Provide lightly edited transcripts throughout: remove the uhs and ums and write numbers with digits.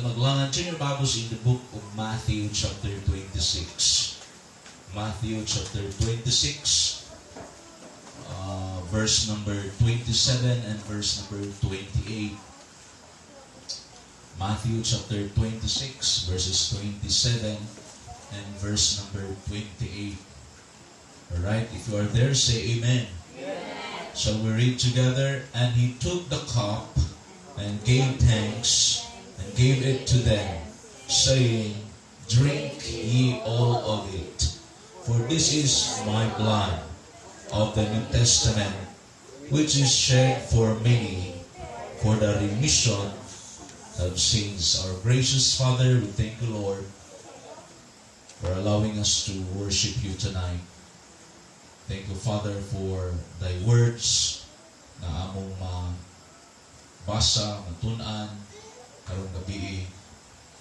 Maglangan, turn your Bibles in the book of Matthew chapter 26. Matthew chapter 26, verse number 27 and verse number 28. Matthew chapter 26, verses 27 and verse number 28. Alright, if you are there, say "Amen." Shall we read together? "And he took the cup and gave thanks and gave it to them, saying, 'Drink ye all of it, for this is my blood of the New Testament, which is shed for many for the remission of sins.'" Our gracious Father, we thank you, Lord, for allowing us to worship you tonight. Thank you, Father, for thy words na among mabasa, matun-an, karong gabii.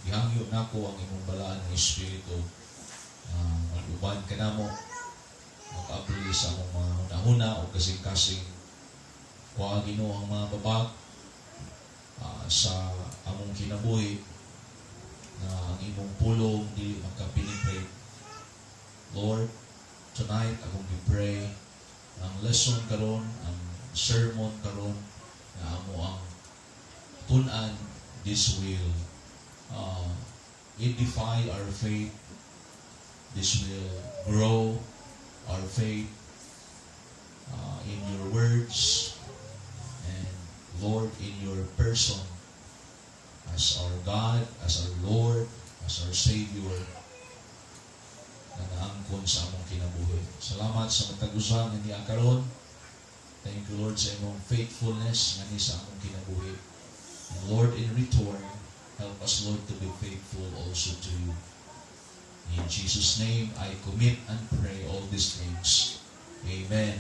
Gihangyo nako ang imong balaan nga Espiritu. Mag-uban ka namo, mag-abli sa among mga hunahuna o kasing-kasing. Kuha, Ginoo, ang mga babag sa among kinabuhi na ang imong pulong dili makapenetrate. Lord, tonight akong gi-pray ang lesson karon, ang sermon karon na amo ang tun-an, this will edify our faith, this will grow our faith in your words and, Lord, in your person as our God, as our Lord, as our Savior na naangkon sa among kinabuhi. Salamat sa matag usa nga niya karon. Thank you, Lord, sa imong faithfulness nga ni sa among kinabuhi. And Lord, in return, help us, Lord, to be faithful also to you. In Jesus' name, I commit and pray all these things. Amen.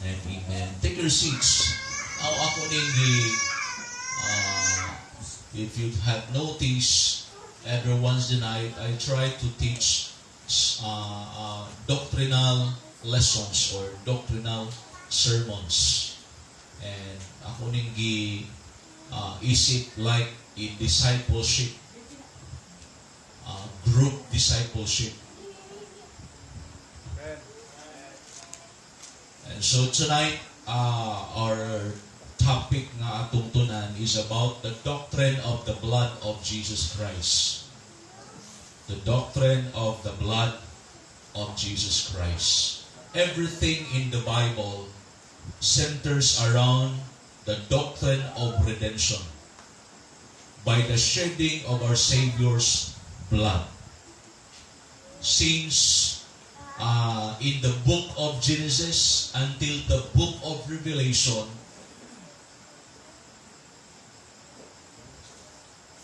And amen. Take your seats. Aw, ako ning if you have noticed, every Wednesday night, I try to teach doctrinal lessons or doctrinal sermons. And ako ning gi isip like a discipleship, group discipleship. Amen. And so tonight, our topic nga atong tun-an is about the doctrine of the blood of Jesus Christ. The doctrine of the blood of Jesus Christ. Everything in the Bible centers around the doctrine of redemption by the shedding of our Savior's blood. Since in the book of Genesis until the book of Revelation,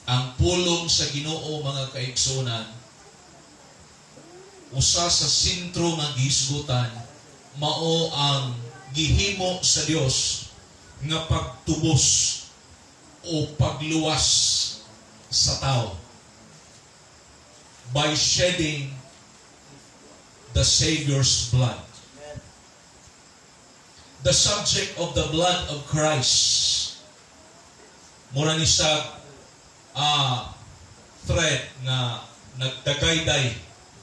ang pulong sa Ginoo, mga kaigsunan, usa sa sentro nga gihisgutan mao ang gihimo sa Dios nga pagtubos o pagluwas sa tao by shedding the Savior's blood. The subject of the blood of Christ, mura ni sa thread nga nagdagayday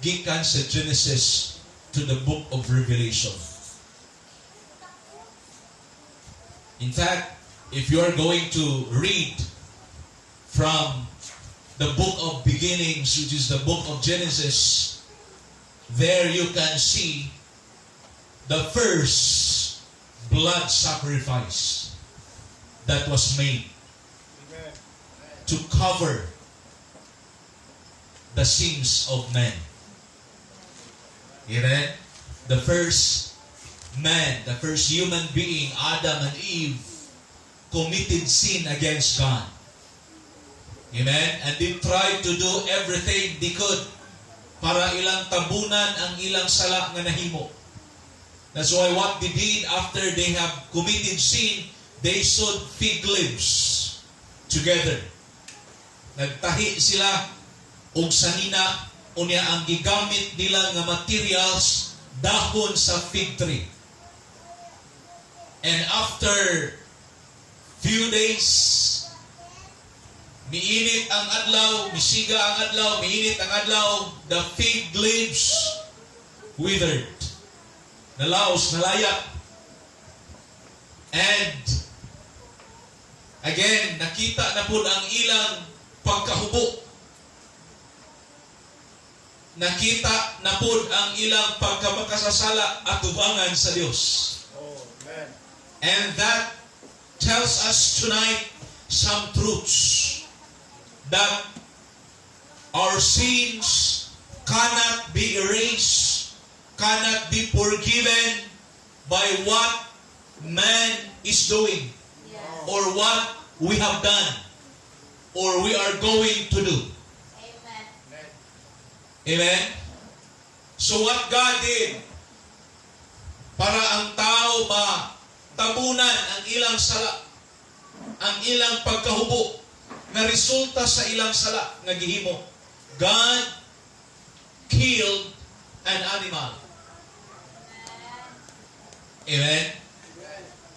gikan sa Genesis to the book of Revelation. In fact, if you are going to read from the book of beginnings, which is the book of Genesis, there you can see the first blood sacrifice that was made Amen. To cover the sins of men. Amen? The first man, the first human being, Adam and Eve, committed sin against God. Amen? And they tried to do everything they could para ilang tabunan ang ilang sala nga nahimo. That's why what they did after they have committed sin, they sewed fig leaves together. Nagtahi sila og sanina, unya ang gigamit nila nga materials, dahon sa fig tree. And after few days, Miinit ang adlaw, misiga ang adlaw, miinit ang adlaw, the fig leaves withered. Nalaos, nalaya. And again, nakita na pud ang ilang pagkahubo. Nakita na pud ang ilang pagkamakasasala atubangan sa Dios. Oh, amen. And that tells us tonight some truths, that our sins cannot be erased, cannot be forgiven by what man is doing or what we have done or we are going to do. Amen. Amen. Amen? So what God did, para ang tao matabunan ang ilang sala, ang ilang pagkahubo, na resulta sa ilang sala nga gihimo, God killed an animal. Amen?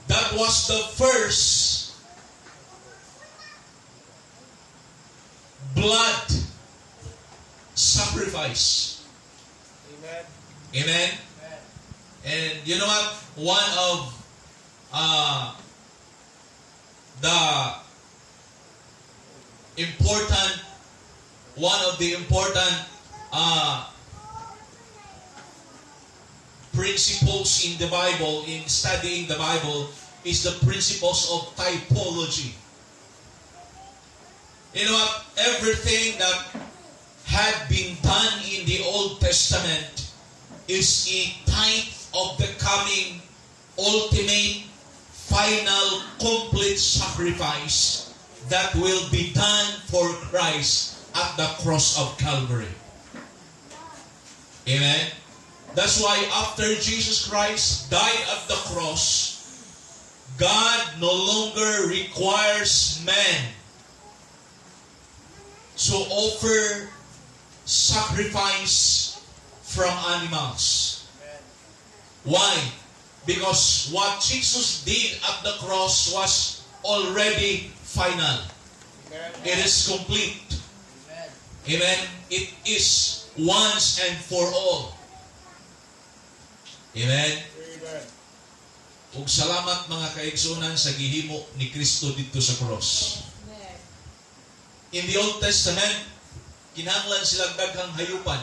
That was the first blood sacrifice. Amen. Amen? Amen. And you know what? One of the important principles in the Bible, in studying the Bible, is the principles of typology. You know what? Everything that had been done in the Old Testament is a type of the coming ultimate, final, complete sacrifice that will be done for Christ at the cross of Calvary. Amen? That's why after Jesus Christ died at the cross, God no longer requires man to offer sacrifice from animals. Amen. Why? Because what Jesus did at the cross was already final. Amen. It is complete. Amen. Amen. It is once and for all. Amen. Amen. Ug salamat, mga kaigsunan, sa gihimo ni Kristo didto sa cross. Amen. In the Old Testament, kinahanglan sila daghang hayupan.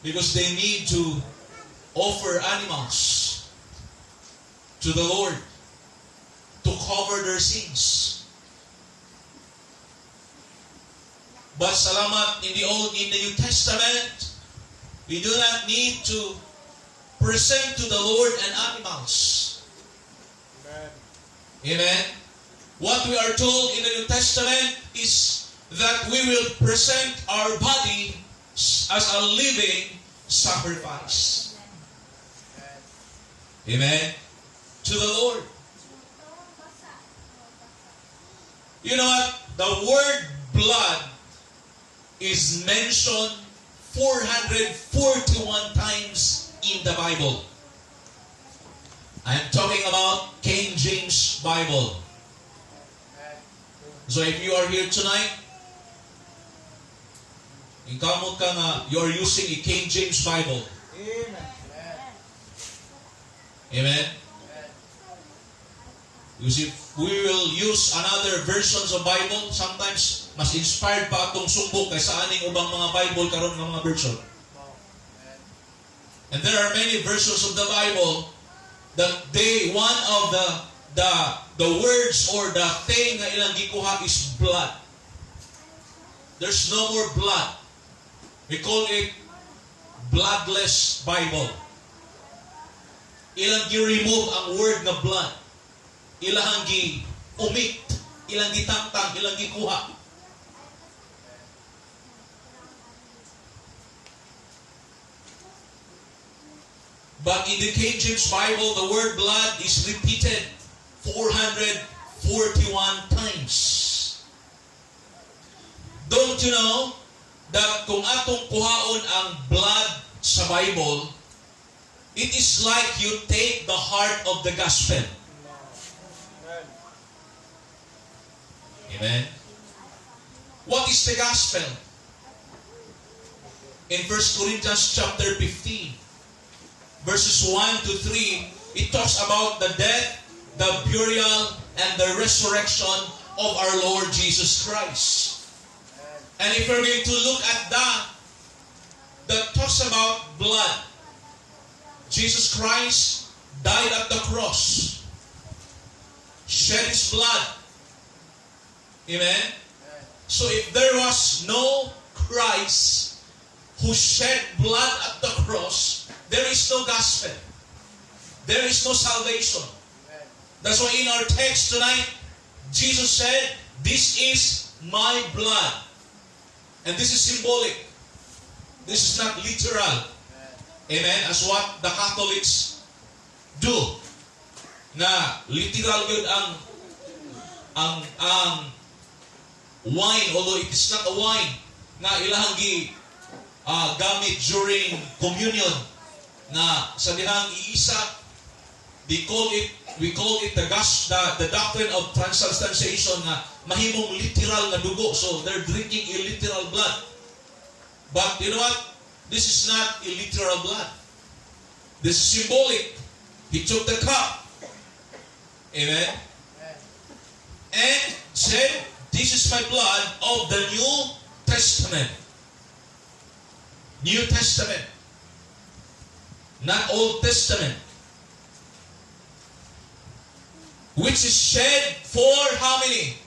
Because they need to offer animals to the Lord to cover their sins. But salamat, in the New Testament, we do not need to present to the Lord an animals. Amen. Amen. What we are told in the New Testament is that we will present our body as a living sacrifice. Amen. Amen. To the Lord. You know what? The word "blood" is mentioned 441 times in the Bible. I'm talking about King James Bible. Amen. So if you are here tonight, inkamot ka nga you are using a King James Bible. Amen. Amen. Amen. Because if we will use another versions of Bible, sometimes mas inspired pa atong sumbok kaysa aning ubang mga Bible karon nga mga version. Amen. And there are many versions of the Bible that they one of the words or the thing nga ilang gikuha is blood. There's no more blood. We call it bloodless Bible. Ilang gi-remove ang word nga blood. Ilang gi-omit, ilang gitangtang, ilang gikuha. But in the King James Bible, the word "blood" is repeated 441 times. Don't you know that kung atong kuhaon ang blood sa Bible, it is like you take the heart of the gospel. Amen. Amen. What is the gospel? In 1 Corinthians chapter 15, verses 1 to 3, it talks about the death, the burial, and the resurrection of our Lord Jesus Christ. And if we're going to look at that, that talks about blood. Jesus Christ died at the cross, shed his blood. Amen? So if there was no Christ who shed blood at the cross, there is no gospel. There is no salvation. That's why in our text tonight, Jesus said, "This is my blood." And this is symbolic. This is not literal. Amen? As what the Catholics do. Na literal gyud ang wine, although it is not a wine, na ilahang gi gamit during communion na sa dihang iisa, they call it we call it the doctrine of transubstantiation, nga mahimong literal nga dugo. So they're drinking a literal blood, but you know what? This is not a literal blood. This is symbolic. He took the cup, amen, and said, "This is my blood of the New Testament." New Testament, not Old Testament. Which is shed for how many?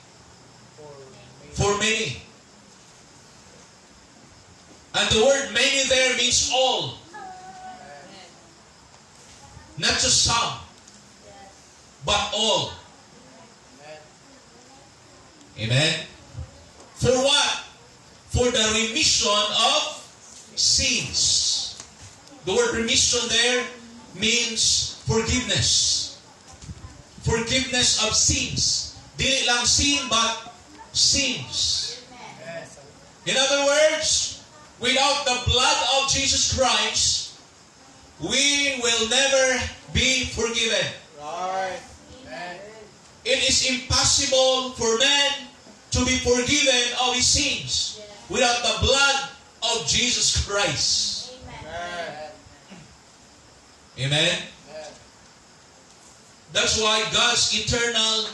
For many. For many. And the word "many" there means all. Not just some, but all. Amen. Amen. For what? For the remission of sins. The word "remission" there means forgiveness. Forgiveness of sins. Dili lang sin, but sins. Amen. In other words, without the blood of Jesus Christ, we will never be forgiven. Right. Amen. It is impossible for man to be forgiven of his sins without the blood of Jesus Christ. Amen. Amen. Amen. That's why God's eternal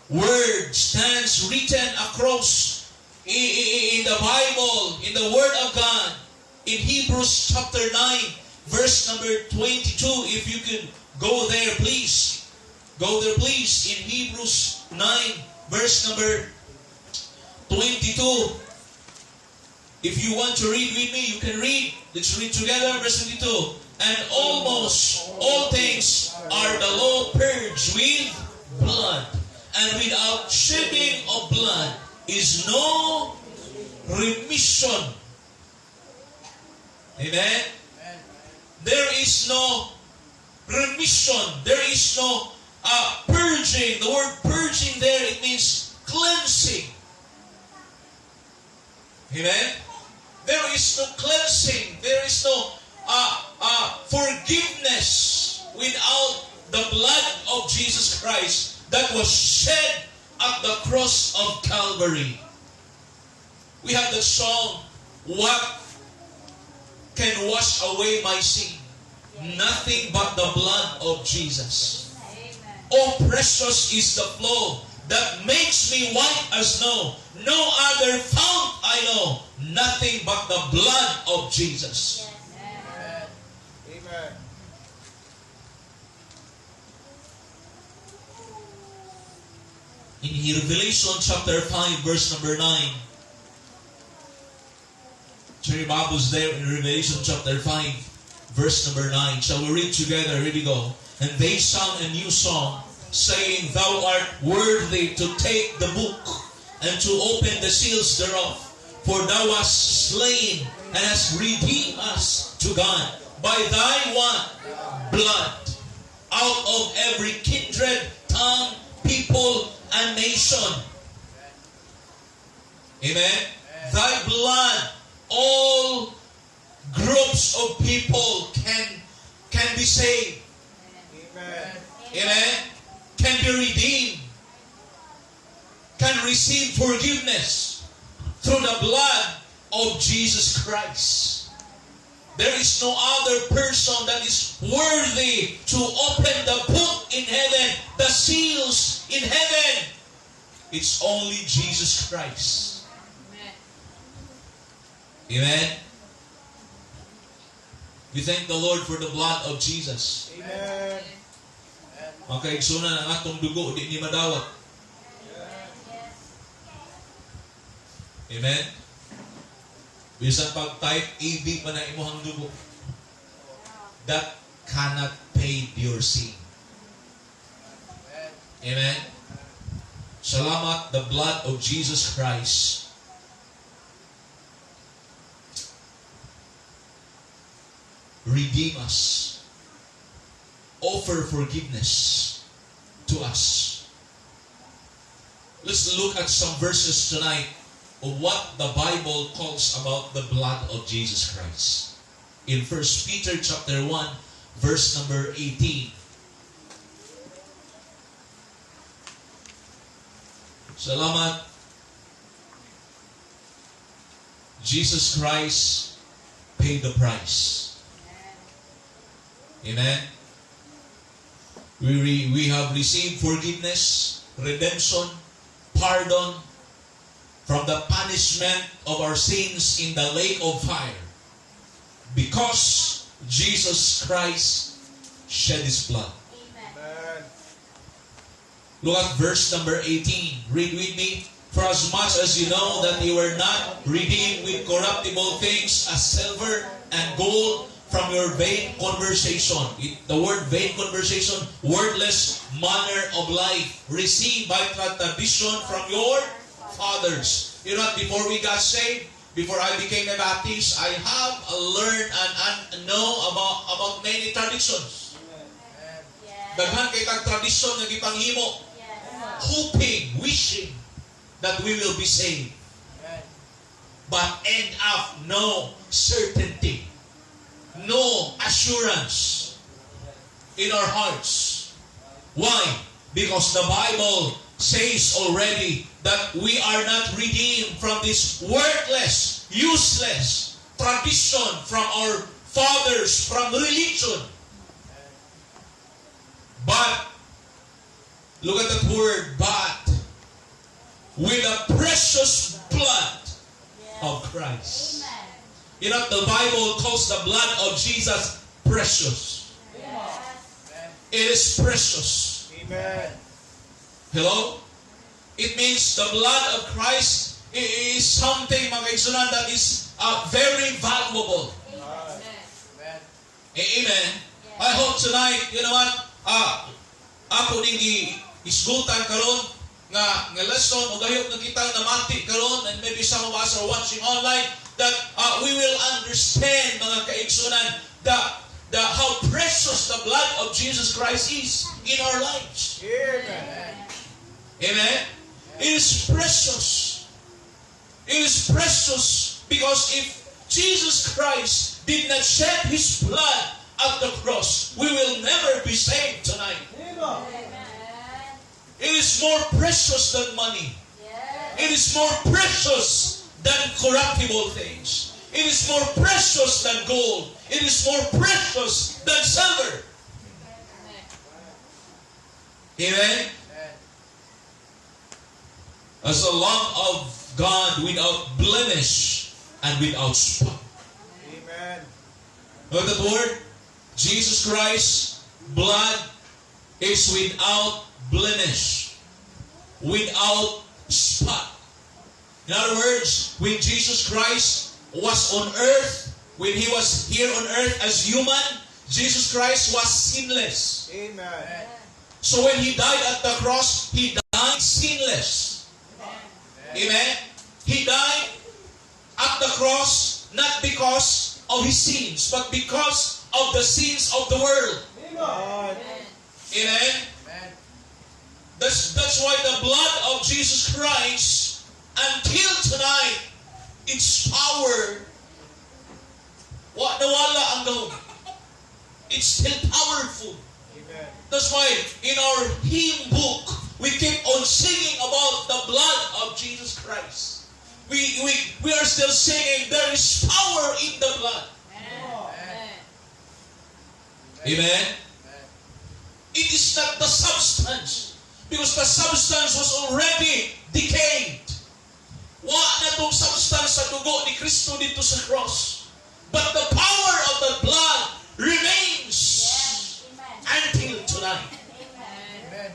word stands written across in the Bible, in the Word of God, in Hebrews chapter 9, verse number 22. If you could go there, please. Go there, please. In Hebrews 9, verse number 22. If you want to read with me, you can read. Let's read together, verse 22. "And almost all things are the law purged with blood, and without shedding of blood is no remission." Amen? Amen. There is no remission. There is no purging. The word "purging" there, it means cleansing. Amen? There is no cleansing. There is no forgiveness without the blood of Jesus Christ that was shed at the cross of Calvary. We have the song, "What Can Wash Away My Sin? Nothing but the blood of Jesus. Oh, precious is the flow that makes me white as snow. No other fount I know, nothing but the blood of Jesus." Amen. Amen. In Revelation chapter 5, verse number 9. Turn your Bibles there in Revelation chapter 5, verse number 9. Shall we read together? Here we go. "And they sang a new song, saying, Thou art worthy to take the book and to open the seals thereof. For thou wast slain and hast redeemed us to God by thy" what? "Blood out of every kindred, tongue, people, and nation." Amen. Thy blood, all groups of people can be saved. Amen. Amen. Can be redeemed. Can be forgiven. can receive forgiveness through the blood of Jesus Christ. There is no other person that is worthy to open the book in heaven, the seals in heaven. It's only Jesus Christ. Amen. We thank the Lord for the blood of Jesus. Amen. Mga kaigsunan, ang atong dugo, di ni madawat. Amen? Bisan pag type AB pa na imuhang dugo, that cannot pay your sin. Amen? Salamat, the blood of Jesus Christ redeem us, offer forgiveness to us. Let's look at some verses tonight of what the Bible calls about the blood of Jesus Christ. In 1 Peter chapter 1, verse number 18. Salamat. Jesus Christ paid the price. Amen. We have received forgiveness, redemption, pardon from the punishment of our sins in the lake of fire because Jesus Christ shed His blood. Amen. Look at verse number 18. Read with me. "For as much as you know that you were not redeemed with corruptible things as silver and gold from your vain conversation." The word "vain conversation", worthless manner of life, received by tradition from your fathers. You know what? Before we got saved, before I became a Baptist, I have learned and know about many traditions. Daghan kay kag tradisyon nga gipanghimo, hoping, wishing that we will be saved. But end up no certainty, no assurance in our hearts. Why? Because the Bible says already that we are not redeemed from this worthless, useless tradition from our fathers, from religion. But, look at that word, "but", with the precious blood of Christ. The Bible calls the blood of Jesus precious. It is precious. Amen. Hello? It means the blood of Christ is something, mga kaigsunan, that is very valuable. Amen. Amen. I hope tonight, you know what? Ako ning isgutan karon nga lesson o gayok na kitang namati karon, and maybe some of us are watching online, that we will understand, mga kaigsunan, the how precious the blood of Jesus Christ is in our lives. Amen. Amen. It is precious. It is precious because if Jesus Christ did not shed His blood at the cross, we will never be saved tonight. It is more precious than money. It is more precious than corruptible things. It is more precious than gold. It is more precious than silver. Amen. As a Lamb of God without blemish and without spot. Amen. Know that word? Jesus Christ's blood is without blemish, without spot. In other words, when Jesus Christ was on earth, when He was here on earth as human, Jesus Christ was sinless. Amen. So when He died at the cross, He died sinless. Amen. He died at the cross not because of His sins, but because of the sins of the world. Amen. Amen. That's why the blood of Jesus Christ, until tonight, its power, wa nawala ang gahom. It's still powerful. Amen. That's why in our hymn book, we We keep on singing about the blood of Jesus Christ. We are still singing, "There is power in the blood." Amen. Amen? It is not the substance, because the substance was already decayed. Wa na tong substance sa dugo ni Kristo didto sa cross. But the power of the blood remains until tonight. Amen.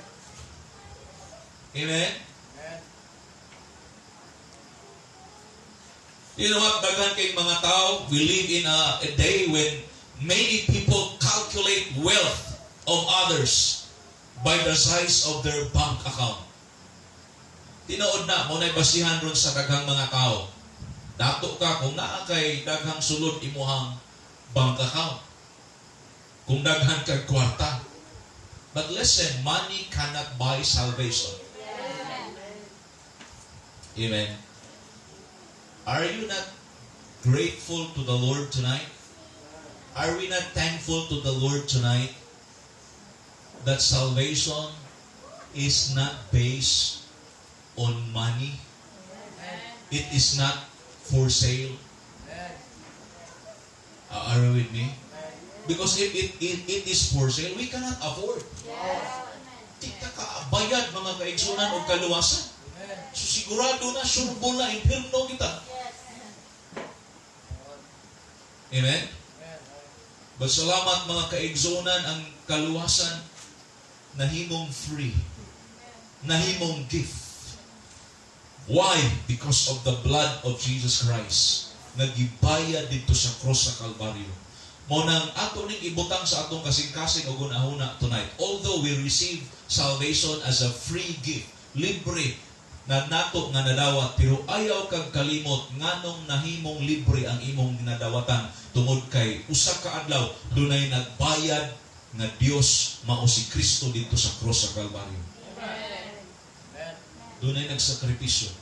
Amen? Amen. You know what, daghan kay mga tao, we live in a day when many people calculate wealth of others by the size of their bank account. Tinuod na, mao na'y basihan ron sa daghang mga tao. Dato ka kung naa kay daghang sulod imuhang bank account. Kung daghan kag kwarta. But listen, money cannot buy salvation. Amen. Are you not grateful to the Lord tonight? Are we not thankful to the Lord tonight that salvation is not based on money? It is not for sale. Amen. Are you with me? Because if it is for sale, we cannot afford. Di ka kabayad, mga kaigsunan, og kaluwasan. Amen. So sigurado na, surbol na, impirno kita. Amen? Amen. But salamat, mga kaigsunan, ang kaluwasan nahimong free. Nahimong gift. Why? Because of the blood of Jesus Christ nga gibayad didto sa cross sa Kalbaryo. Mao nang ato ning ibutang sa atong kasing-kasing og hunahuna tonight. Although we receive salvation as a free gift, libre na nato nga nadawat, pero ayaw kag kalimot nganong nahimong libre ang imong ginadawatan, tungod kay usa ka adlaw dunay nagbayad nga Dios, mao si Kristo didto sa cross sa Kalbaryo. Amen. Dunay nagsakripisyo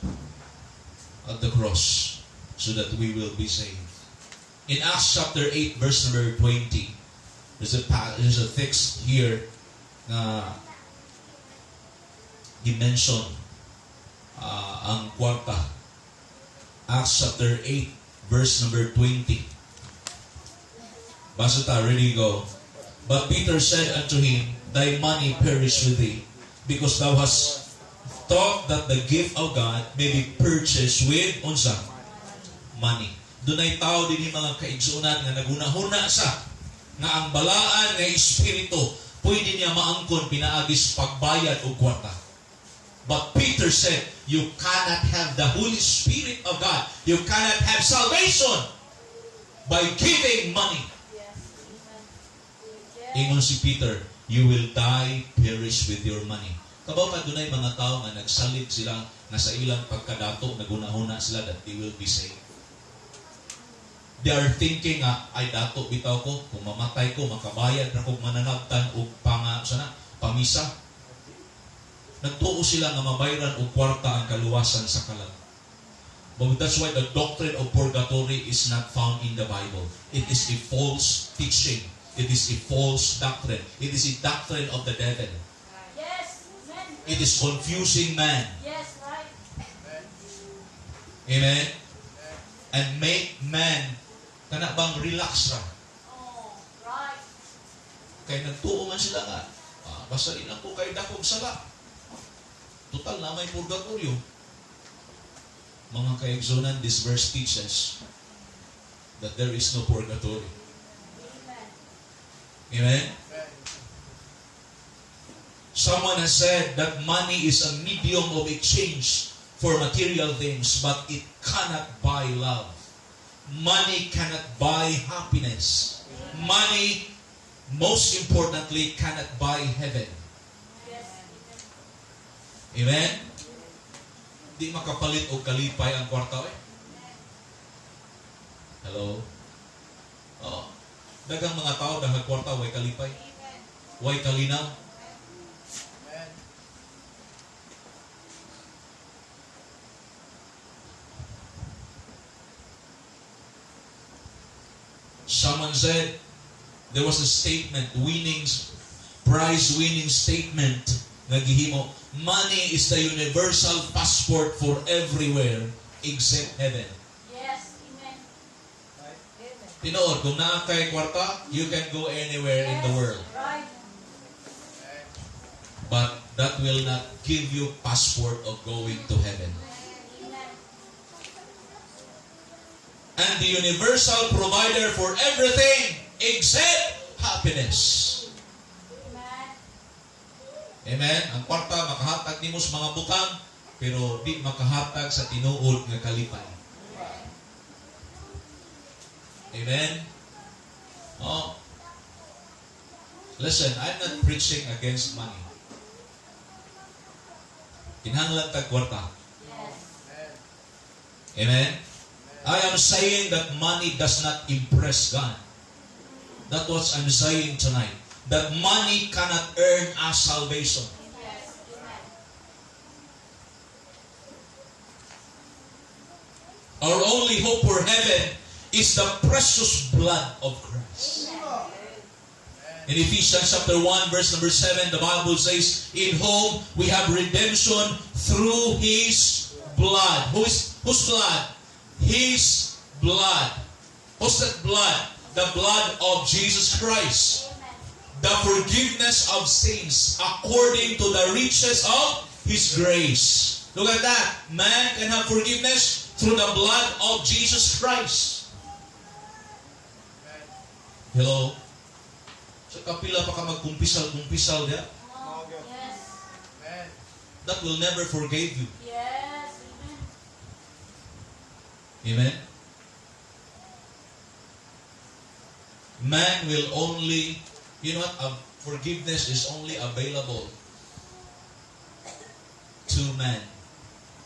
at the cross so that we will be saved. In Acts chapter 8 verse number 20, there's a text here na dimension ang kwarta. Acts chapter 8 verse number 20. Basa ta, ready, go. But Peter said unto him, "Thy money perish with thee, because thou hast thought that the gift of God may be purchased with" unsa? Money. Dunay tao din mga kaigsunan nga nagunahuna sa nga ang balaan nga espiritu pwede niya maangkon pinaagi sa pagbayad og kwarta. But Peter said, "You cannot have the Holy Spirit of God. You cannot have salvation by giving money." Ingon si Peter, "You will die, perish with your money." Kabaw ka dunay mga tao nga nagsalig sila nga sa ilang pagkadato, nagunahuna sila that they will be saved. They are thinking nga, "Ay, dato bitaw ko, kung mamatay ko, makabayad ra kog mananabtan og panga sana, pamisa." Nagtuo sila nga mabayran og kwarta ang kaluwasan sa kalag. But that's why the doctrine of purgatory is not found in the Bible. It is a false teaching. It is a false doctrine. It is a doctrine of the devil. Amen. It is confusing man. Amen? And make man kana bang relax ra. Kay nagtuo man sila nga, basta ilang ko kay dakog sala. Total na may purgatorio. Mga kaigsunan, this verse teaches that there is no purgatory. Amen? Someone has said that money is a medium of exchange for material things, but it cannot buy love. Money cannot buy happiness. Money, most importantly, cannot buy heaven. Amen? Di makapalit og kalipay ang kwarta eh. Hello? Oh. Daghang mga tao daghang kwarta, way kalipay. Way kalinaw. Amen. Someone said there was a statement, winnings, prize winning statement. nga gihimo. Money is the universal passport for everywhere except heaven. Yes. Amen. Right. Tinuod, kung naa kay kwarta, you can go anywhere in the world. Right. Amen. But that will not give you passport of going to heaven. Amen. And the universal provider for everything except happiness. Amen. Amen? Ang kwarta makahatag nimo sa mga butang, pero di makahatag sa tinuod nga kalipay. Amen? Oh. Listen, I'm not preaching against money. Kinahanglan tag kwarta. Yes. Amen. Amen? I am saying that money does not impress God. That's what I'm saying tonight. That money cannot earn us salvation. Yes. Amen. Our only hope for heaven is the precious blood of Christ. Amen. In Ephesians chapter 1, verse number 7, the Bible says, "In whom we have redemption through His blood." Whose blood? His blood. Who's that blood? The blood of Jesus Christ. Amen. The forgiveness of sins according to the riches of His grace. Look at that. Man can have forgiveness through the blood of Jesus Christ. Amen. Hello? Sa kapila pa ka magkumpisal-kumpisal diya, Oh, yes. Amen. that will never forgive you. Yes. Amen. Amen? Man will only, you know what? Forgiveness is only available to man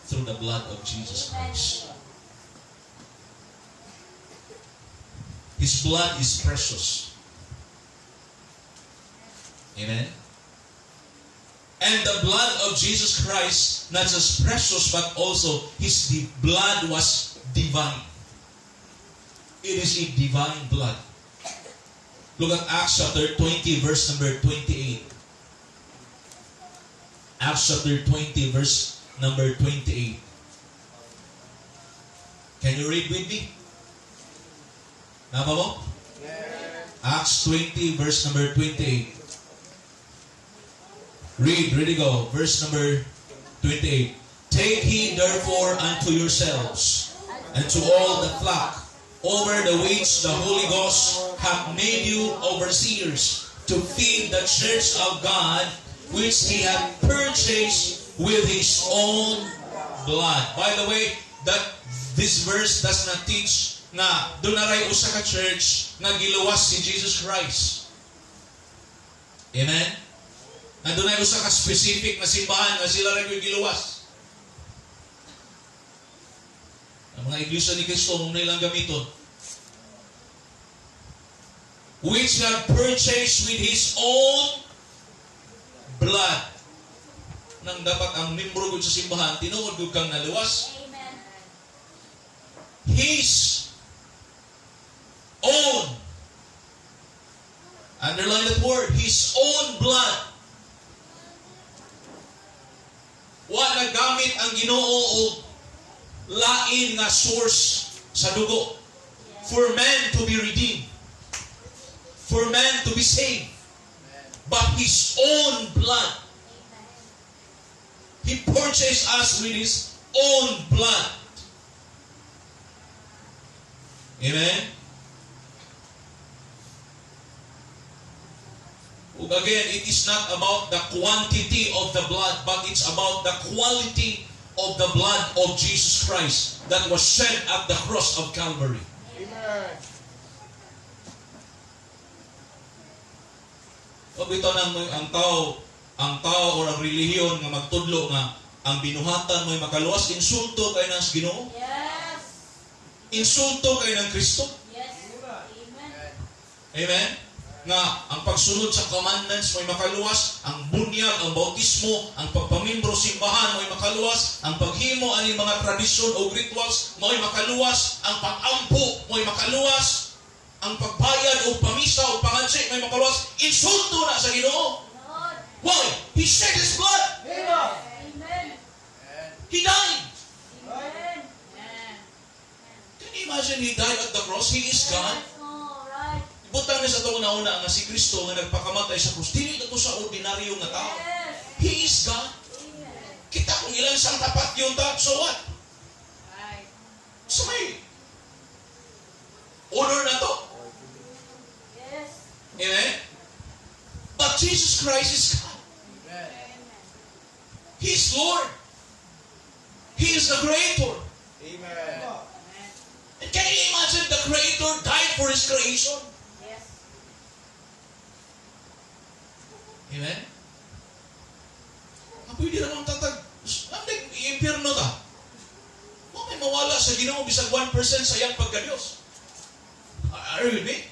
through the blood of Jesus Christ. His blood is precious. Amen? And the blood of Jesus Christ, not just precious, but also His blood was divine. It is a divine blood. Look at Acts chapter 20, verse number 28. Acts chapter 20, verse number 28. Can you read with me? Napa mo? Yes. Acts 20, verse number 28. Read, ready, go. Verse number 28. "Take heed therefore unto yourselves, and to all the flock, over the which the Holy Ghost hath made you overseers, to feed the church of God, which He hath purchased with His own blood." By the way, that this verse does not teach nga duna ray usa ka church nga giluwas si Jesus Christ. Amen? Nga dunay usa ka specific na simbahan nga sila ra gyud giluwas. Ang mga iglesia ni Kristo mao nilang gamiton. "Which had purchased with His own blood." Nang dapat ang membro gud sa simbahan, tinuod gud kang naluwas. Amen. His own. Underline that word, His own blood. Wa nagamit ang Ginoo og lain nga source sa dugo for man to be redeemed, for man to be saved, but His own blood. He purchased us with His own blood. Amen? Ug again, it is not about the quantity of the blood, but it's about the quality of the blood of Jesus Christ that was shed at the cross of Calvary. Amen. O bitaw nang ang tao or ang relihiyon nga magtudlo nga ang binuhatan mo'y makaluwas, insulto kay ng Ginoo. Yes. Insulto kay ng Kristo. Yes. Amen. Amen? Nga ang pagsunod sa commandments mo'y makaluwas, ang bunyag, ang bautismo, ang pagpamimbro simbahan mo'y makaluwas, ang paghimo ani mga tradisyon o rituals mo'y makaluwas, ang pag-ampo mo'y makaluwas, ang pagbayad o pamisa o pangansi mo'y makaluwas. Insulto na sa Ginoo. Lord. Why? He shed His blood. Amen. Amen. He died. Amen. Can you imagine He died at the cross? He is God. Yes. Oh, right. Butang na sa atong nauna nga si Kristo nga nagpakamatay sa krus. Dili na to sa ordinaryo nga tao. Yes. He is God. Amen. Kita kung ilan siyang tapat yung ta, so what? Right. So may honor na to. Yes. Amen? But Jesus Christ is God. Amen. He is Lord. He is the Creator. Amen. And can you imagine the Creator died for His creation? Yes. Amen? Ah, pwede naman tatag. Ang impyerno ta. Mo may mawala sa Ginoo bisag 1% sa iyang pagka-Diyos. Are you with me?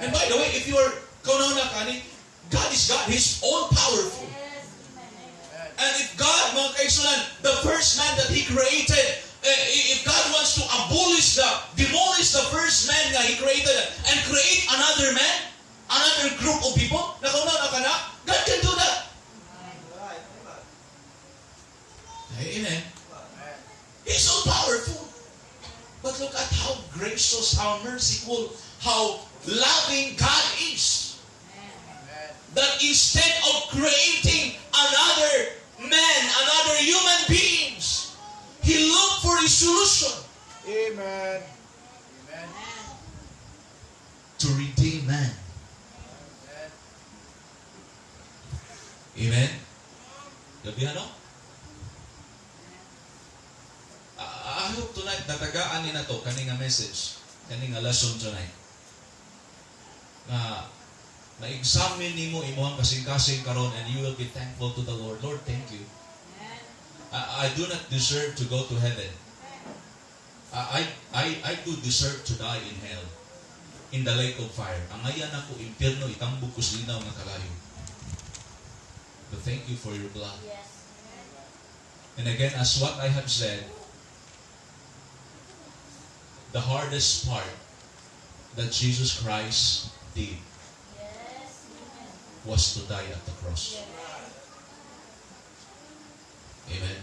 And by the way, if you are kauna kani, God is God. He's all powerful. Yes. Amen. And if God, mga kaigsuonan, the first man that He created, eh, if God wants to demolish the first man nga He created and create another man, another group of people, nakauna na ka na, God can do that. Amen. He's so powerful. But look at how gracious, how merciful, how loving God is. Amen. That instead of creating another man, another human beings, He looked for a solution Amen. Amen. To redeem man. Amen. Amen? Gabi ano? I hope tonight natagaan ni na to kani nga message, kani nga lesson tonight. Nga na-examine nimo imong kasing-kasing karon and you will be thankful to the Lord. Lord, thank you. I do not deserve to go to heaven. I do deserve to die in hell, in the lake of fire. Angayan ako impyerno, itambok ko sa linaw nga kalayo. But thank you for your blood. Yes. And again, as what I have said, the hardest part that Jesus Christ did Yes. Amen. was to die at the cross. Yes. Amen.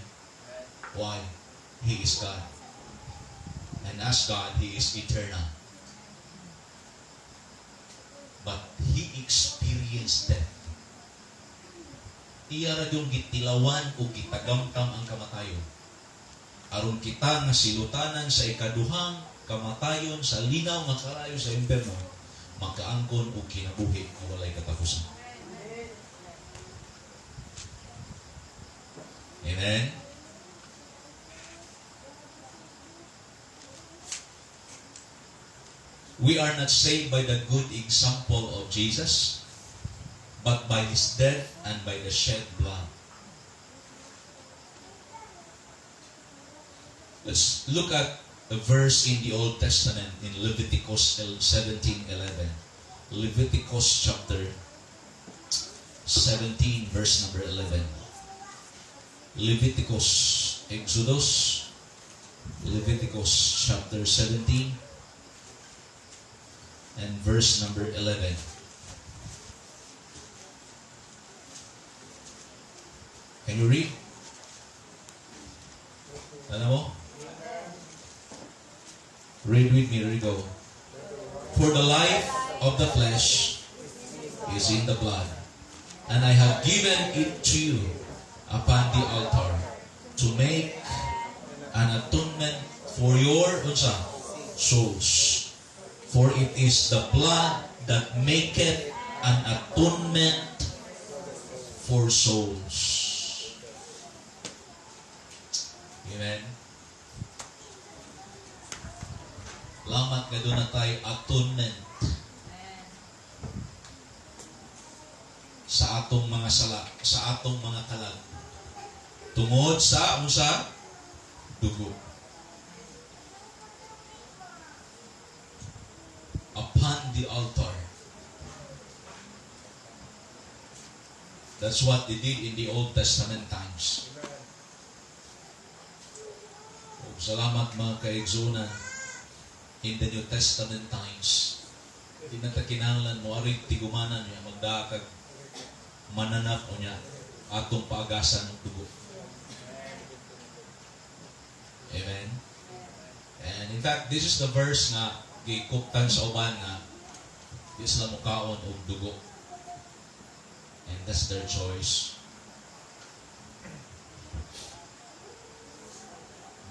Why? He is God. And as God, He is eternal. But He experienced death. Iya ra yung gitilawan o gitagamtam ang kamatayon. Aron kita nga silutanan sa ikaduhang kamatayon sa linaw nga kalayo sa impyerno, makaangkon og kinabuhi nga walay katapusan. Amen. We are not saved by the good example of Jesus, but by His death and by the shed blood. Let's look at a verse in the Old Testament in Leviticus 17:11. Leviticus chapter 17, verse number 11. Leviticus, Exodus, Leviticus chapter 17 and verse number 11. Can you read? Ano mo? Read with me, here we go. "For the life of the flesh is in the blood, and I have given it to you upon the altar to make an atonement for your," unsa, "souls. For it is the blood that maketh an atonement for souls." Amen. Lamat nga duna tay atonement sa atong mga sala, sa atong mga kalag. Tungod sa unsa? Dugo. Upon the altar. That's what they did in the Old Testament times. Ug salamat, mga kaigsuonan, in the New Testament times, di na ta kinahanglan mo ari tigumanan niya magdakag. Mananap o niya atong paagasan og dugo. Amen. And in fact, this is the verse nga gikuptan sa uban nga di sila mukaon og dugo. And that's their choice.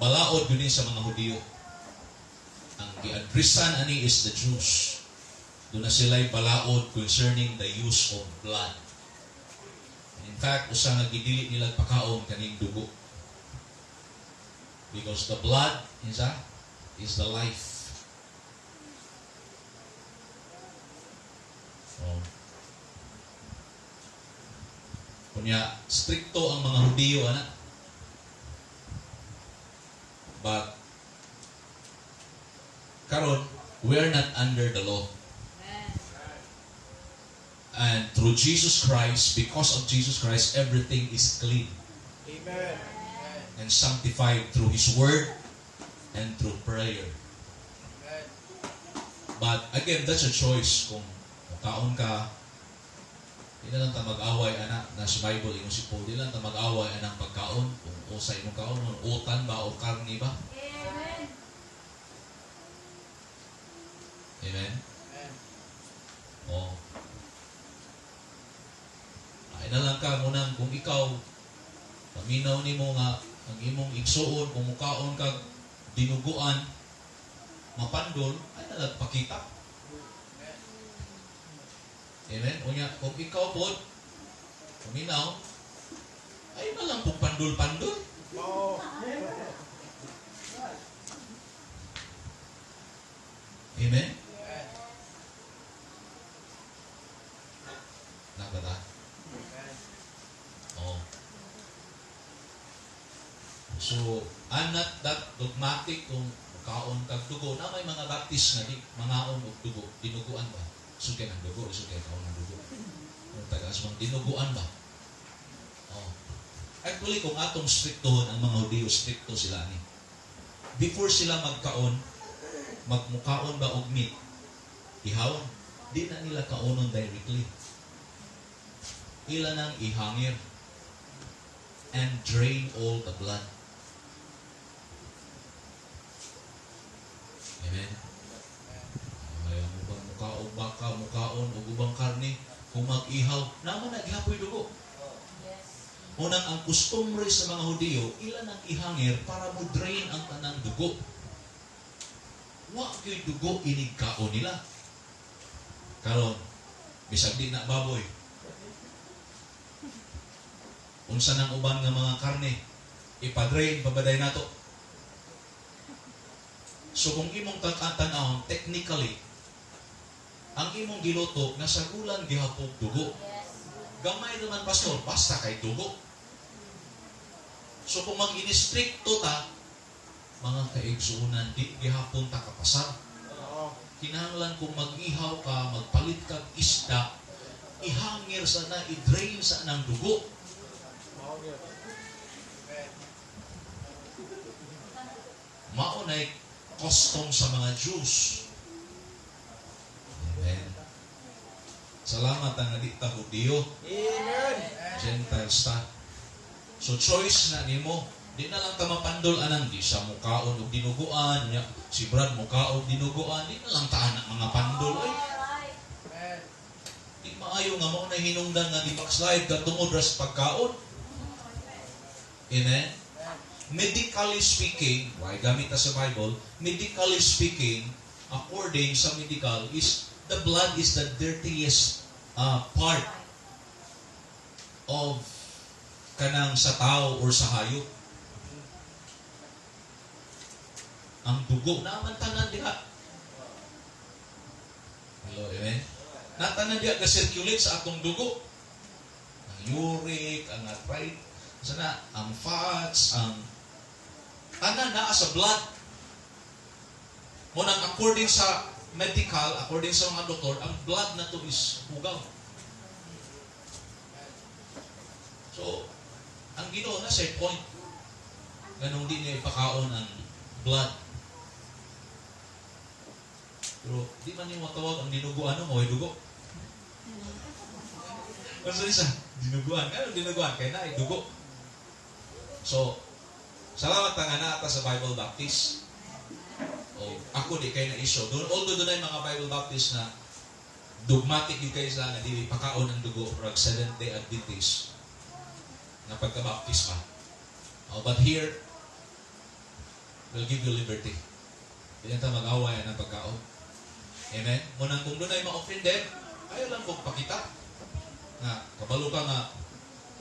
Balaod gyud ni sa mga Hudiyo. Ang giadresan ani is the Jews. Duna sila'y balaod concerning the use of blood. And in fact, usa nga gidili nila pakaon kaning dugo. Because the blood is the life. Oh. Kunya, strikto ang mga Hudiyo, ana. But, karon, we are not under the law. Amen. And through Jesus Christ, because of Jesus Christ, everything is clean. Amen. And sanctified through His Word and through prayer. Amen. But again, that's a choice. Kung mukaon ka, di na lang ta mag-away, anak, na sa Bible, ingon si Paul, di lang ta mag-away anang pagkaon, kung usay imong kaon, utan ba o karni ba? Amen. Amen? Amen. Oh. Ay na lang ka, munang kung ikaw, paminaw nimo nga, ang imong igsuon, kung mukaon kag dinuguan, mapandol, ay na lang pakita. Amen? Unya, kung ikaw po, paminaw, ay na lang pong pandol-pandol. Oo. Amen? Amen. Nabata? Amen. Oo. So, I'm not that dogmatic kung mukaon kag dugo. Na may mga Baptist nga di mangaon og dugo. Dinuguan ba? Sugay ng dugo, sugay kaon ng dugo. Kung tagas mang dinuguan ba? Oh. Actually, kung atong striktohon ang mga Hudiyo, strikto sila ni. Before sila magkaon, magmukaon ba og meat, ihawon, di na nila kaonon directly. Ila nang ihangir and drain all the blood. Amen? Ay, ang ubang mukaon baka, mukaon, ug ubang karne, kung mag-ihaw, naman naghapoy dugo. Yes. Unang ang kustumbre sa mga Hudiyo, ila nang ihangir para mo drain ang tanang dugo. Wa gyud dugo inig kaon nila. Karon, bisag di na baboy. Unsa nang uban nga mga karne, ipa-drain pabaday nato. So kung imong tan-awon, technically, ang imong giluto nasagulan gihapon dugo. Yes. Gamay naman, pastor, basta kay dugo. So kung mag-inistrikto ta, mga kaigsuonan, di gihapon ta kapasar. Oo. Kinahanglan kung mag-ihaw ka, magpalit kag isda, ihangir sana, i-drain sa nang dugo. Mao gyud. Amen. Mao na'y custom sa mga Jews. Amen. Salamat ang di ta Hudiyo. Amen. Gentiles ta. So choice na nimo. Di na lang ta mapandol anang di siya mukaon og dinuguan, nya si Brad mukaon dinuguan, di na lang ta anak mga pandol oy. Alright. Amen. Di maayo nga mao na hinungdan nga di backslide ka tungod ra sa pagkaon. Amen. Medically speaking, why gamit ta sa Bible, medically speaking, according sa medical is the blood is the dirtiest part of kanang sa tao or sa hayop. Ang dugo naman tanan diha. Hello, amen. Natanan diha ga-circulate sa atong dugo. Ang uric, ang arthritis, sana ang fats, ang tanan naa sa blood. Munang according sa medical, according sa mga doktor, ang blood na to is hugaw. So, ang Ginoo na sa point ganong di niya ipakaon ang blood. Pero di man niyo matawag ang dinugo ano, mo dugo. Unsa ni siya? Dinuguan. Ano dinuguan? Kay naay dugo. So, salamat ta nga naa ta sa Bible Baptist. O, ako di kay na issue. Doon, although dunay mga Bible Baptist na dogmatic gyud kay sila nga dili pakaon ang dugo, murag Seventh Day Adventist na pagka-Baptist pa. Oh, but here, we'll give you liberty. Di ta mag-away ang pagkaon. Amen? Munang kung dunay ma-offended, ayaw lang kong pakita. Nga, kabalo ka nga,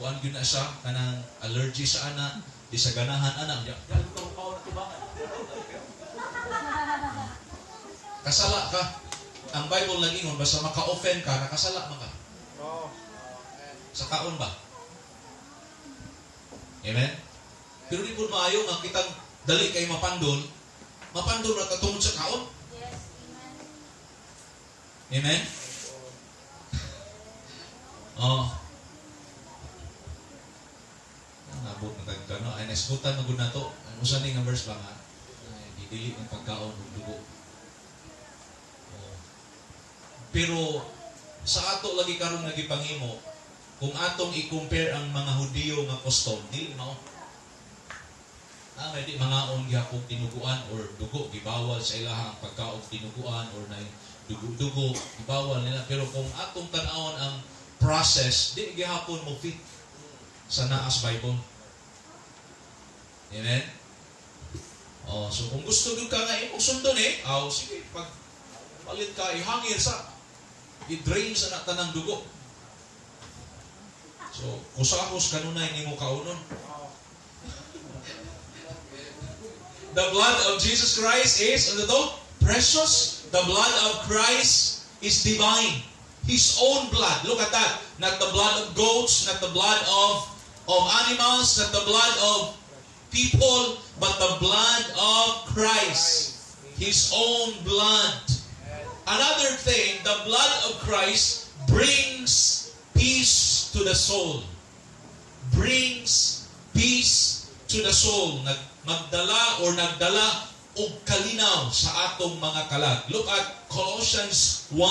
kuan gyud na siya, kanang allergy sa ana, di sa ganahan ana, di, di ka kaon na tubangan. Kasala ka. Ang Bible nag-ingon, basta maka-offend ka, nakasala man ka. Oo. Amen. Sa kaon ba? Amen? Pero di po maayo nga kitang dali kay mapandol, mapandol ra ta tungod sa kaon. Yes. Amen. Amen? Oh. Nabot na tag no? Ay, nasgutan man gud nato. Ang usa ni nga verse ba nga? Ay, gidili ng pagkaon ug dugo. Oh. Pero sa ato lagi karon nga gipangimo, kung atong i-compare ang mga Hudiyo nga custom, dili mao. Ah, may di mangaon gihapon dinuguan or dugo, gibawal sa ilaha ang pagkaon dinuguan or na dugo-dugo, gibawal nila. Pero kung atong tan-awon ang process, di gihapon mo fit sa naas Bible. Amen? Oh, so kung gusto gyud ka nga imong sundon eh, aw sige, pag palit ka ihangir sa i-drain sa na tanang dugo. So, kusahos kanunay nimo kaunon. Oo. The blood of Jesus Christ is, ano to? Precious. The blood of Christ is divine. His own blood. Look at that. Not the blood of goats, not the blood of animals, not the blood of people, but the blood of Christ. His own blood. Amen. Another thing, the blood of Christ brings peace to the soul. Brings peace to the soul. Magdala or nagdala og kalinaw sa atong mga kalag. Look at Colossians 1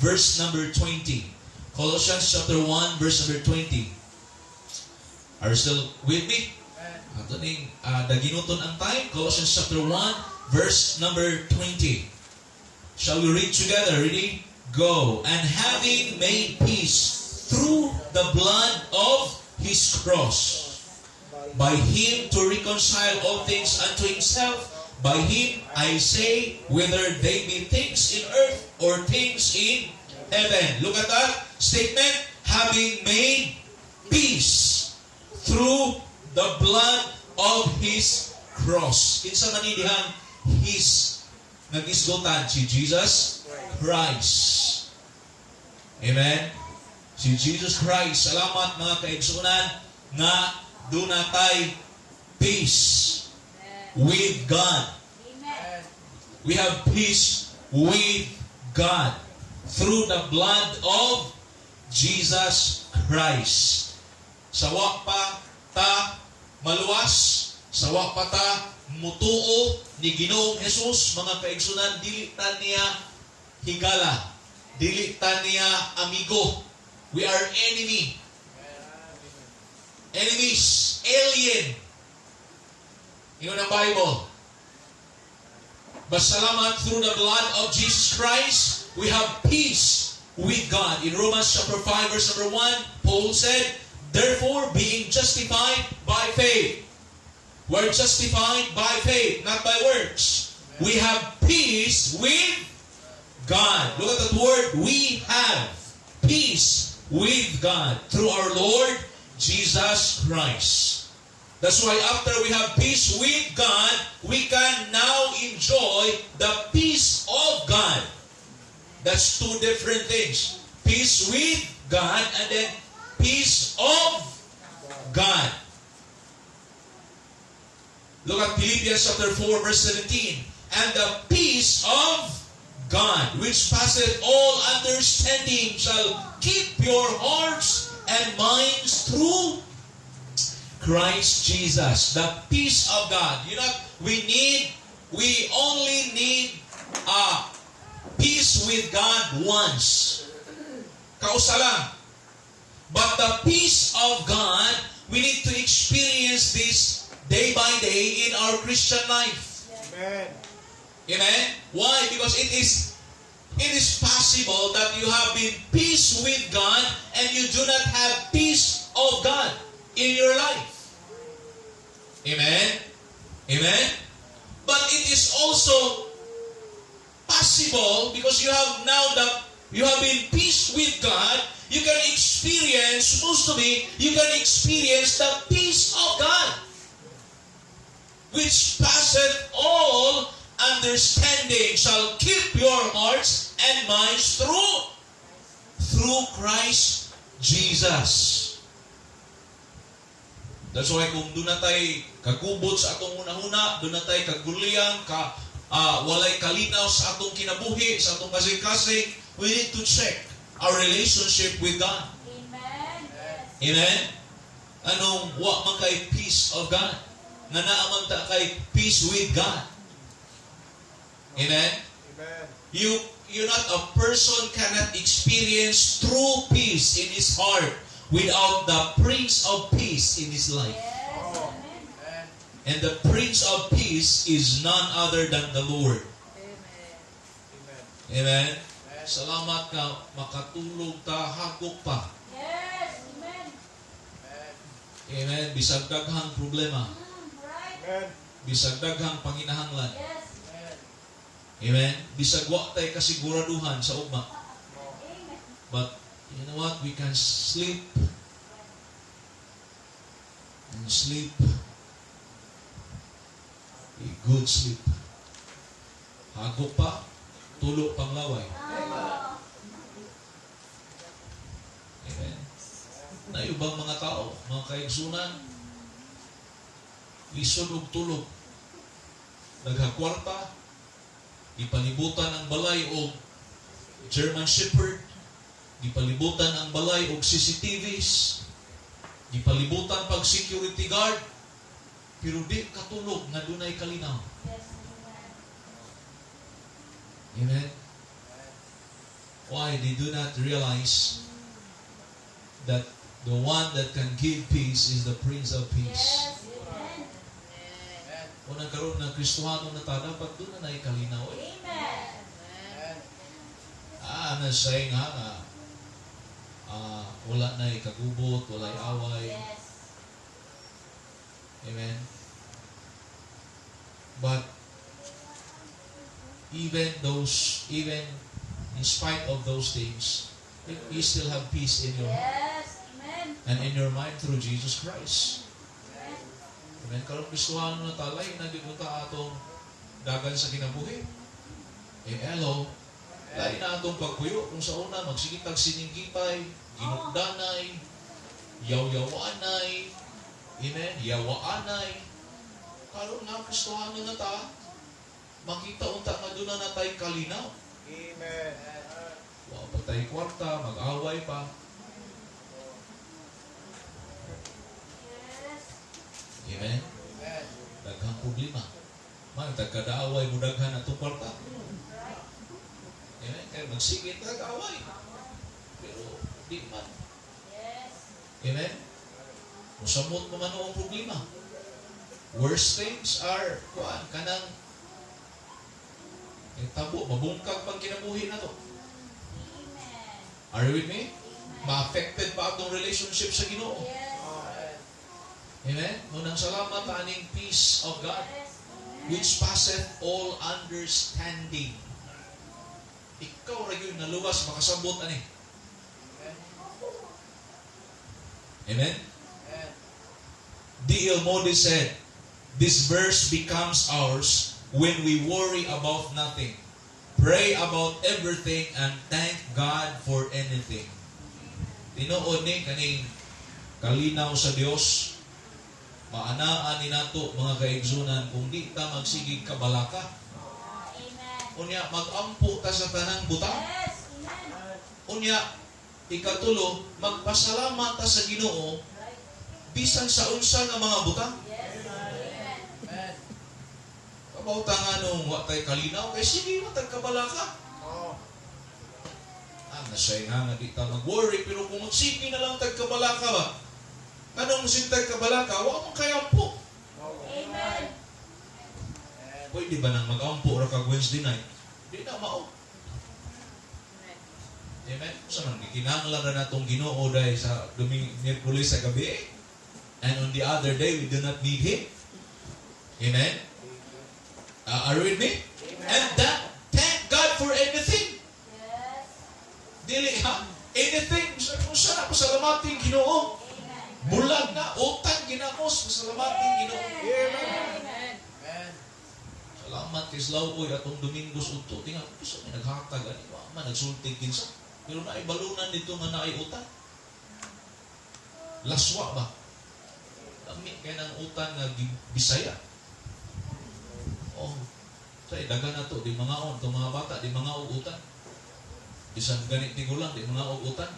verse number 20. Colossians chapter 1 verse number 20. Are you still with me? Amen. Ato ning daginuton ang time. Colossians chapter 1 verse number 20. Shall we read together? Ready? Go. "And having made peace through the blood of His cross, by Him to reconcile all things unto Himself. By Him, I say, whether they be things in earth or things in heaven." Look at that statement. Having made peace through the blood of His cross. Kinsa man ni dihang "His" nga gisgutan? Si Jesus Christ. Amen? Si Jesus Christ. Salamat, mga kaigsunan, nga duna tay peace with God. Amen. We have peace with God through the blood of Jesus Christ. Sa wa pa ta maluwas, sa wa pa ta mutuo ni Ginoong Jesus, mga kaigsunan, dili ta niya higala, dili ta niya amigo. We are enemy. Enemies, alien. Ingon ang Bible. But salamat, through the blood of Jesus Christ, we have peace with God. In Romans chapter 5, verse number 1, Paul said, "Therefore, being justified by faith," we're justified by faith, not by works. "We have peace with God." Look at that word, "we have peace with God through our Lord Jesus Christ." That's why after we have peace with God, we can now enjoy the peace of God. That's two different things. Peace with God and then peace of God. Look at Philippians chapter 4 verse 17. "And the peace of God, which passeth all understanding, shall keep your hearts and minds through Christ Jesus." The peace of God. We only need a peace with God once. Kausa lang. But the peace of God, we need to experience this day by day in our Christian life. Amen. Amen? Why? Because it is possible that you have been peace with God and you do not have peace of God in your life. Amen? Amen? But it is also possible, because you have now the you have been peace with God, you can experience, supposed to be, you can experience the peace of God, which passeth all understanding, shall keep your hearts and minds through Christ Jesus. That's why kung duna tay kagubot sa atong hunahuna, duna tay kaguliyang, walay kalinaw sa atong kinabuhi, sa atong kasing-kasing, we need to check our relationship with God. Amen. Yes. Amen? Anong wa man kay peace of God? Nga naa man ta kay peace with God. Amen? Amen. You not a person cannot experience true peace in his heart without the Prince of Peace in his life. Yes. Oh. Amen. Amen. And the Prince of Peace is none other than the Lord. Amen. Amen. Amen? Amen. Salamat ka makatulog ta hagok pa. Yes. Amen. Amen. Amen. Bisag daghang problema, Right. Amen. bisag daghang panginahanglan. Yes. Amen. Amen. Bisag wa tay kasiguraduhan sa ugma. Oh. Amen. But you know what? We can sleep and sleep a good sleep. Hagok pa, tulo pang laway. Ah. Amen. Na ubang mga tao, mga kaigsunan, lisod og tulog. Daghang kwarta, gipalibutan ang balay og German Shepherd, gipalibutan ang balay og CCTVs, gipalibutan pag security guard, pero di katulog nga dunay kalinaw. Yes. Amen. Amen. Why? They do not realize that the one that can give peace is the Prince of Peace. Yes. Amen. Amen. Unang karon nga Kristohano na ta, dapat duna nay kalinaw eh. Amen. Amen. Ah, I'm not saying ha nga wala na kagubot, walay away. Yes. Amen. But even in spite of those things, you still have peace in your heart Yes. Amen. and in your mind through Jesus Christ. Amen. Amen. Karon Kristohano na ta, lahi na gyud ta atong dagan sa kinabuhi. Eh, hello, lahi na atong pagpuyo kung sa una magsige tag sininggitay, ginugdanay, yaw-yawanay, amen, yawaanay. Karon nga Kristohano na ta, makita unta nga duna na tay kalinaw. Amen. Wa pa tay kwarta, mag-away pa. Yes. Amen. Amen. Daghang problema. Man, tagkadaaway mo daghan atong kwarta. Right. Amen. Kaya magsige tag away. Pero di man. Yes. Amen. Musamot mo man ang problema. Worst things are kuan kanang tabo, mabungkag pang kinabuhi na to. Amen. Are you with me? Amen. Ma-affected pa atong relationship sa Ginoo. Yes. Amen? Munang salamat aning peace of God Yes. Amen. which passeth all understanding. Ikaw ra gyud naluwas makasabot ani. Amen? Amen. D.L. Moody said, "This verse becomes ours when we worry about nothing, pray about everything, and thank God for anything." Tinuod ni kaning kalinaw sa Dios, maanaan ni nato, mga kaigsunan, kung di ta magsigig kabalaka. Amen. Unya magampo ta sa tanang butang. Yes. Amen. Unya ikatulo, magpasalamat ta sa Ginoo bisan sa unsa nga mga butang. Yes. Amen. Amen. Kabaw ta nga nung wa tay kalinaw kay sige man tag kabalaka. Oh. Nasay nga nga di ta mag-worry, pero kung magsige na lang tagkabalaka ba? Anong sintag kabalaka? Wa man kay ampo. Amen. Pwede ba nang mag-ampo ra kag Wednesday night? Di na mao. Amen? Sa man gikinahanglan ra natong Ginoo dahil sa Domingo, Miyerkules sa gabi. And on the other day, we do not need Him. Amen? Are you with me? And that, thank God for anything. Yes. Dili ha? Anything. Kung saan ako pasalamating Ginoo. Amen. Bulag na, utang ginamos, pasalamating Ginoo. Amen. Amen. Amen. Salamat kay Slaw oy atong Domingos udto. Tingnan ko sa may naghatag ani wa man nagsulti kinsa. Pero naay balunan dito nga naay utang. Laswa ba? Lami kay nang utang nga Bisaya. Oh. Say dagan na to di mangaon to mga bata di mga utang. Bisan gani tigulang di mga utang.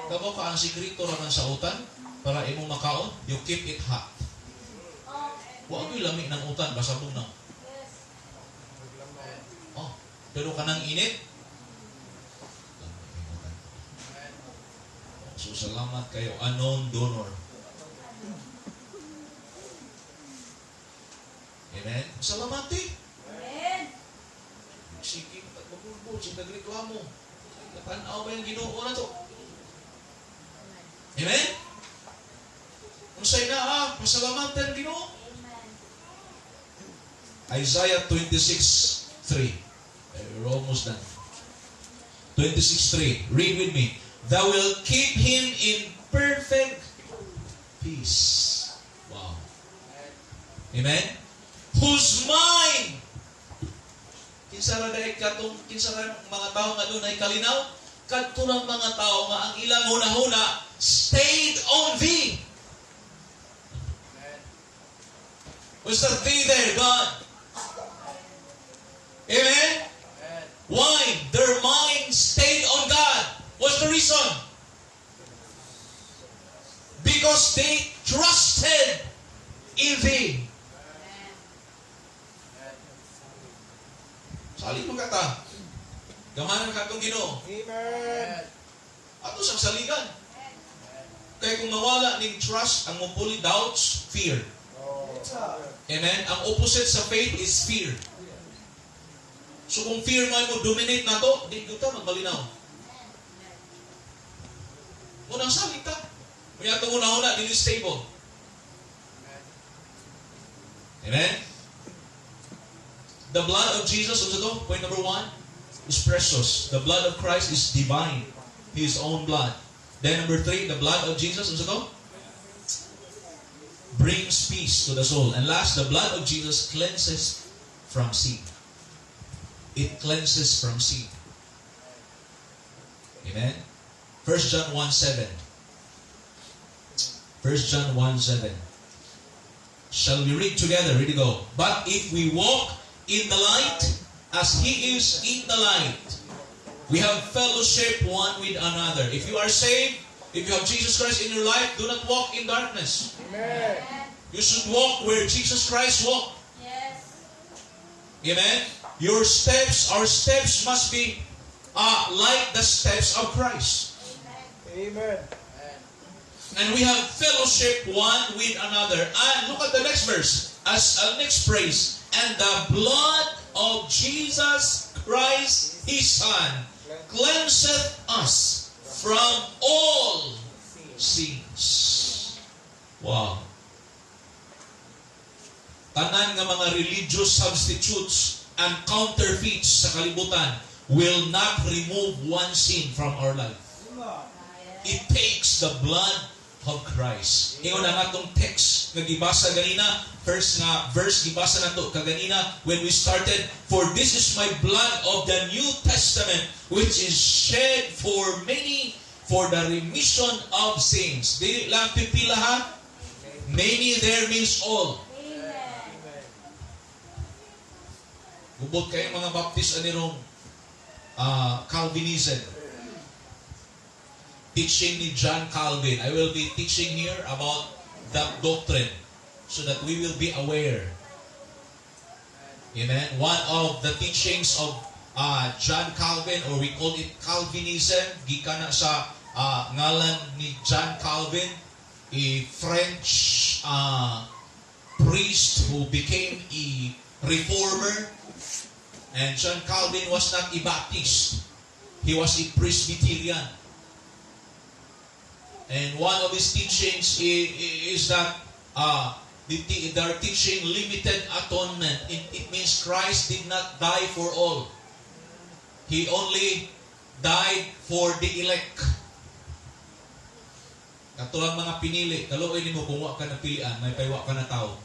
Kamo ka ang sikreto ra man sa utan para imong makaon, you keep it hot. Oh. Wa gyud lami ng utan basta na. Yes. Oh, pero kanang init. Lami ng utan. Amen. So salamat kayo, unknown donor. Amen? Salamat eh. Amen. Sige, magbulbul, sige nagreklamo. Natanaw ba yung Ginoo na to? Amen? Unsay na ah, pasalamatan Ginoo. Amen. Isaiah 26:3. We're almost done. 26:3. Read with me. "Thou will keep him in perfect peace." Wow. Amen? "Whose mind." Kinsa ra dai katong, kinsa ra mga tao nga dunay kalinaw? Kadto rang mga tao nga ang ilang hunahuna stayed on thee. Amen. What's the thee there, God? Amen? Amen. Why? Their mind stayed on God. What's the reason? Because they trusted in thee. Amen. Salig mo kata. Gamanan ka itong Ginoo. Amen. Ato siyang saligan. Kaya kung mawala ning trust, ang mupuli doubts, fear. Amen? Ang opposite sa faith is fear. So kung fear mo dominate na to, di ko ta magmalinaw. Unang salig ta. Kaya itong una-una, dili stable. Amen? The blood of Jesus, ano to? Point number 1, is precious. The blood of Christ is divine. His own blood. Then number 3, the blood of Jesus, ano to? Brings peace to the soul. And last, the blood of Jesus cleanses from sin. It cleanses from sin. Amen? 1 John 1:7. 1 John 1:7. Shall we read together? Ready, go. "But if we walk in the light, as He is in the light, we have fellowship one with another." If you are saved, if you have Jesus Christ in your life, do not walk in darkness. Amen. You should walk where Jesus Christ walked. Yes. Amen? Your steps, our steps must be like the steps of Christ. Amen. Amen. And we have fellowship one with another. And look at the next verse, as a next phrase. "And the blood of Jesus Christ, His Son, cleanseth us from all sins." Wow. Tanan nga mga religious substitutes and counterfeits sa kalibutan will not remove one sin from our life. It takes the blood of Christ. Ingon ang atong text nga gibasa ganina, first nga verse gibasa nato kaganina when we started, "For this is my blood of the New Testament, which is shed for many for the remission of sins." Dili lang pipila ha. Many there means all. Amen. Gubot kayo mga Baptist anirong Calvinism. Teaching ni John Calvin. I will be teaching here about that doctrine so that we will be aware. Amen. One of the teachings of John Calvin, or we call it Calvinism, gikan na sa ngalan ni John Calvin, a French priest who became a reformer. And John Calvin was not a Baptist. He was a Presbyterian. And one of his teachings is that they're teaching limited atonement. It means Christ did not die for all. He only died for the elect. Kato lang mga pinili, kaluoy nimo kung wa ka napilian, maypay wa ka natawo.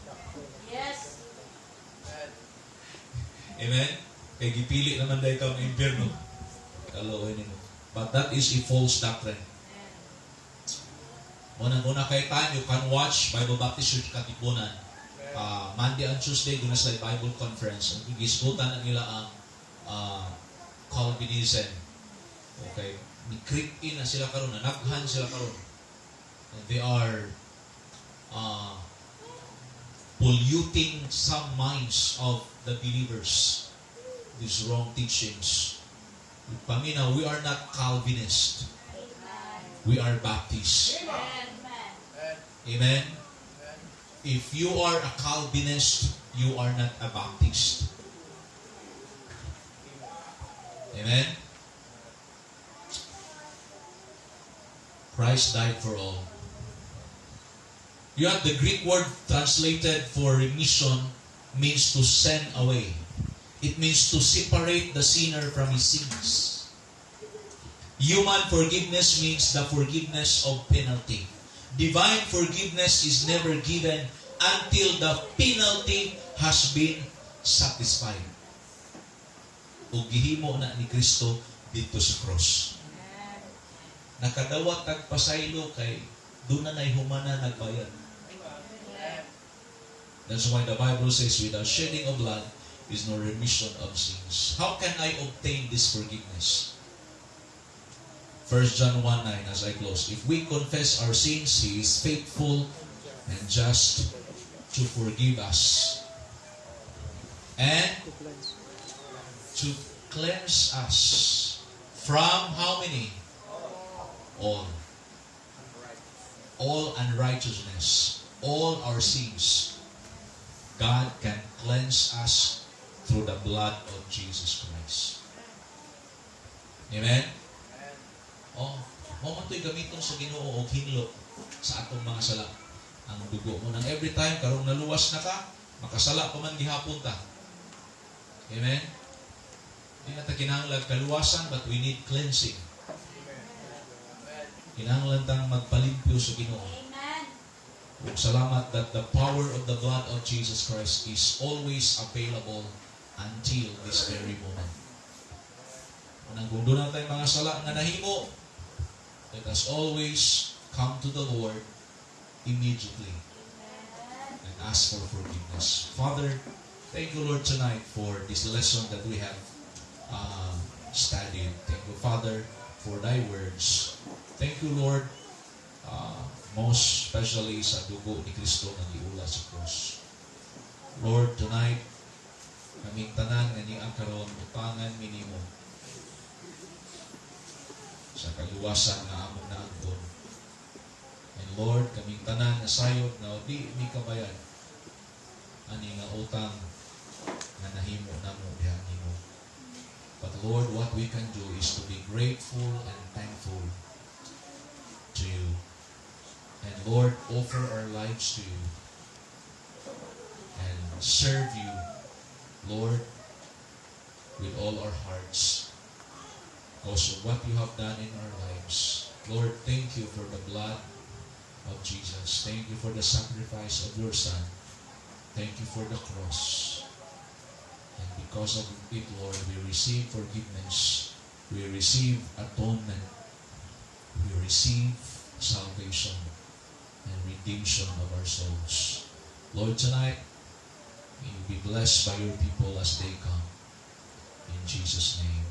Amen. Amen? Kay gipili naman diay ka ang impyerno. Kaluoy nimo. But that is a false doctrine. Unang-una kay time, you can watch Bible Baptist Church Katipunan. Monday and Tuesday, duna sila Bible conference. Ang gisgutan na nila ang Calvinism. Okay? Ni-creep in na sila karon, nanaghan sila karon. And they are polluting some minds of the believers. These wrong teachings. Paminaw, we are not Calvinist. We are Baptists. Amen. Amen. Amen? Amen. If you are a Calvinist, you are not a Baptist. Amen? Christ died for all. You have the Greek word translated for remission means to send away. It means to separate the sinner from his sins. Human forgiveness means the forgiveness of penalty. Divine forgiveness is never given until the penalty has been satisfied. O gihimo na ni Kristo didto sa cross. Nakadawat tag pasaylo kay duna nay humana nagbayad. Amen. That's why the Bible says, "Without shedding of blood is no remission of sins." How can I obtain this forgiveness? 1 John 1:9, as I close. "If we confess our sins, He is faithful and just to forgive us and to cleanse us from" how many? All. All unrighteousness. All our sins. God can cleanse us through the blood of Jesus Christ. Amen? Amen. Oh, mao man to'y gamiton sa Ginoo og hinlo sa atong mga sala. Ang dugo mo nang every time karong naluwas na ka, makasala pa man gihapon ta. Amen? Di na ta kinahanglan kaluwasan, but we need cleansing. Amen. Amen. Kinahanglan tang magpalimpyo sa Ginoo. Amen. Ug salamat that the power of the blood of Jesus Christ is always available until this very moment. Unang kung duna tay mga sala nga nahimo, let us always come to the Lord immediately and ask for forgiveness. Father, thank you, Lord, tonight for this lesson that we have studied. Thank you, Father, for thy words. Thank you, Lord, most especially sa dugo ni Kristo nga giula sa cross. Lord, tonight, kaming tanan nga niya karon, utangan mi nimo sa kaluwasan nga among naangkon. And Lord, kaming tanan nga sayop na di mi kabayad ani nga utang nga nahimo namo diha nimo. But Lord, what we can do is to be grateful and thankful to you. And Lord, offer our lives to you and serve you, Lord, with all our hearts because of what you have done in our lives. Lord, thank you for the blood of Jesus. Thank you for the sacrifice of your Son. Thank you for the cross. And because of it, Lord, we receive forgiveness. We receive atonement. We receive salvation and redemption of our souls. Lord, tonight, may you be blessed by your people as they come. In Jesus' name.